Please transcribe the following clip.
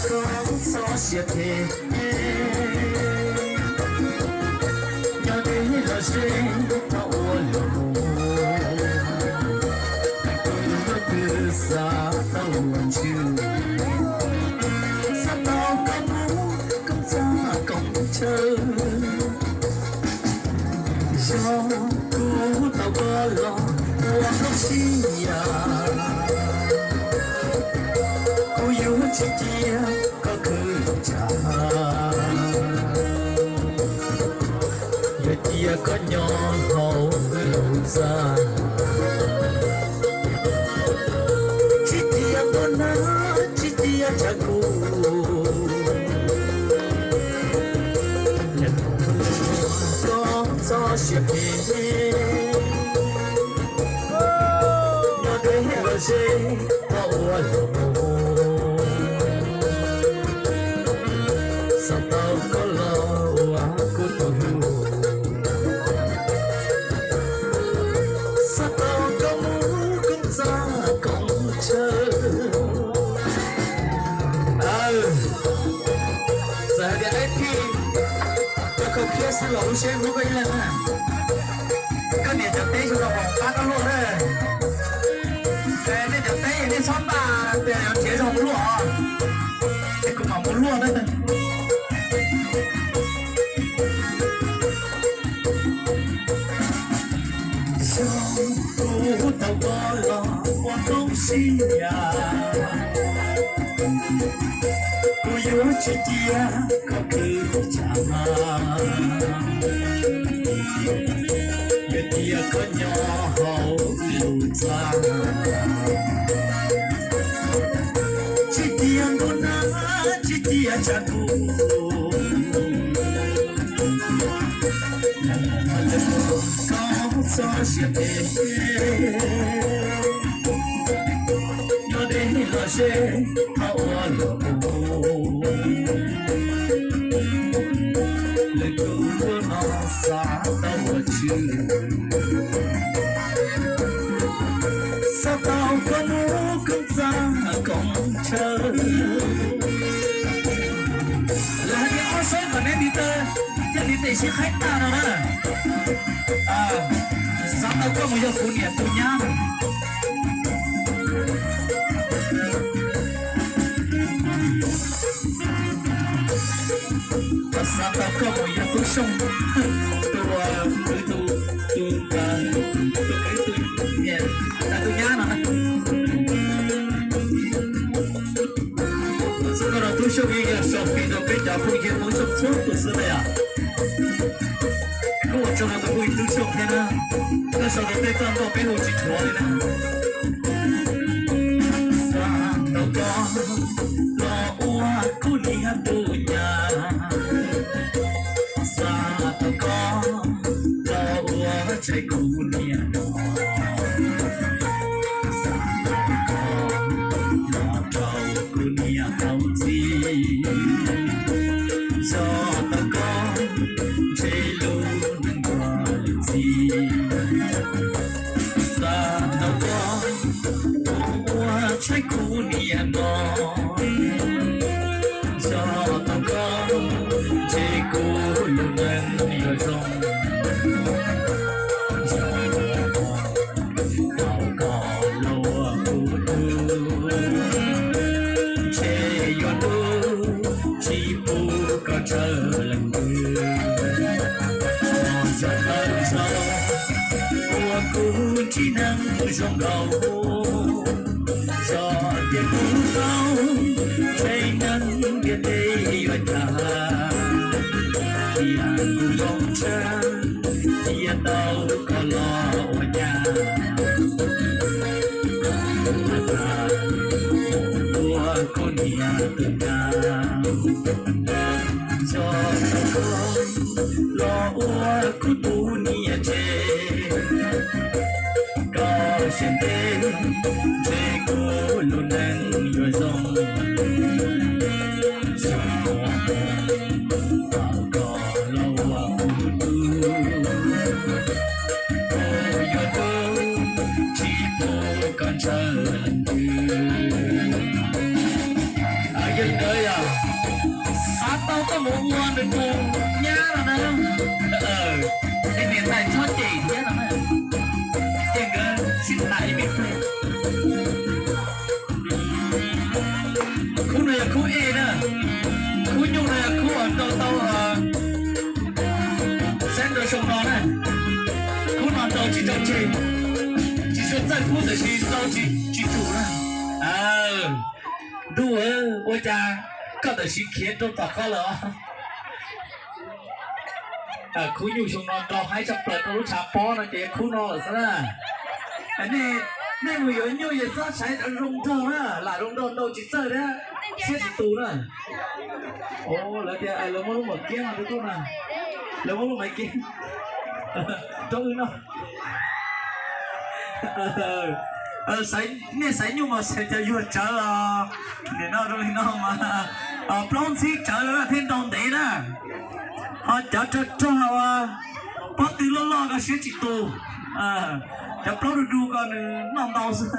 Koj txhob siab phem, nyob deb los ze, thov ua luaj mus, tus hlub twb xav tau ua ntswg, xav tau koj mus koom txaj koom chaw. Yog kuv tau koj los ua hauj sib yam, kuv yuav tsis cia koj khwv tshaj, yuav cia koj nyob hauv lub txaj. Tsis cia ntuj nag, tsis cia tshav kub, koj txhob siab phem, nyob deb los ze, thov ua luaj mus, xav tau koj los ua kuv tus hlub, xav tau koj mus koom txaj koom chaw. Txawm hais tias ib thij cov khaub khiab xwb los lub siab hlub koj ib leeg na. Koj niam cov teb zoo rau hauv pab koj luaj na. Nej cov teb nej txhob npaj tias yuav nrhiav zoo luaj os, es kuv mam mus luaj na. Xyov kuv tau koj los ua hauj sib yam, kuv yuav tsis cia koj khwv tshaj, yuav cia koj nyob hauv lub txaj. Tsis cia ntuj nag, tsis cia tshav kub, koj txhob siab phem, nyob deb los ze, thov ua luaj mus, lwm tus hlub no xav tau ua ntswg, xav tau koj mus koom txaj koom chaw. Lawv hais tias ob saib kom neb ntiv taw thiaj li tes sib qhaib tag no na. Xav tau koj mus yog kuv niam tus nyab. Xav tau koj mus yog Tub Xyooj, tus, tus, tus, tus, tus, tus nyab no na. Txog koj no Tub Xyooj yeej yog sau fim rau peb cov phooj ywg Hmoob Xyooj txhua tus xwb na yom. Kuj ua tsaug rau tus phooj ywg Tub Xyooj thiab na, koj sau rau tej txoj nkauj peb hu tsis dhuav li na. Xav tau koj los ua kuv niam tus nyab, xav tau koj los ua tsheej kuv niam no, xav tau koj los rau kuv niam tau txiv, xav tau koj ntshe lub neej ntuag lub txiv, xav tau koj ua tsheej kuv niam no, xav tau koj ntshe kuv lub neej yuav zoo. Xav tau koj los ua kuv tub, ntshe yuav hlub tsis pub koj tsawg leej twg. Xav tau koj ua kuv ntsib neeg zoo nkaus, xav tias kuv tau tsheej neeg ntiaj teb yuav cas, tiam kuv zoo tshaj cia tau koj los ua nyab, ua kuv niam tus nyab. Xav tau koj los ua kuv tus niam tsev, koj siab ntev ntshe kuv lub neej yuav zoo. Xav tau koj los ua kuv tub, kuv yuav hlub tsis pub koj tsawg leej twg. Yog li ntawd yog Ua nws tus nyab no na, tej niam tais txhob cem thiab no na, ces nkawd sib tham ib me pliag. Khub no yog khub E na, khub nyuj no yog khub uas nrau tau, saib nrau xyoo no na, khub no nrau tsis tau tseg, tsis tshua txawj khub tiam sis nrau tsis tsum na. Ntuj, ua cas koj tam sim khiav rau tom koj lawm os? Khub nyuj xyoo no nrau haib tshaj plaws rau lub tshav pob no ces khub no lawm xwb na. Nej mus yuav nyuj yog txhob saiv zoo nraug na, lam zoo nraug nrau tsis txawj thiab, siab tsis tus na. Lawv tias lawv muab lub maum kiab no rau koj na, lawv muab lub maum kiab rau wb no. Nej xaiv nyuj mas xaiv cov yuag tsawv os. Nim no zoo li no mas plaub ntxhib tsawv lawm na thiaj nrau ntev na. Ho cov rog rog uas pob tw loj loj ko siab tsis tus, cov plaub du du ko nws noj ntau xwb.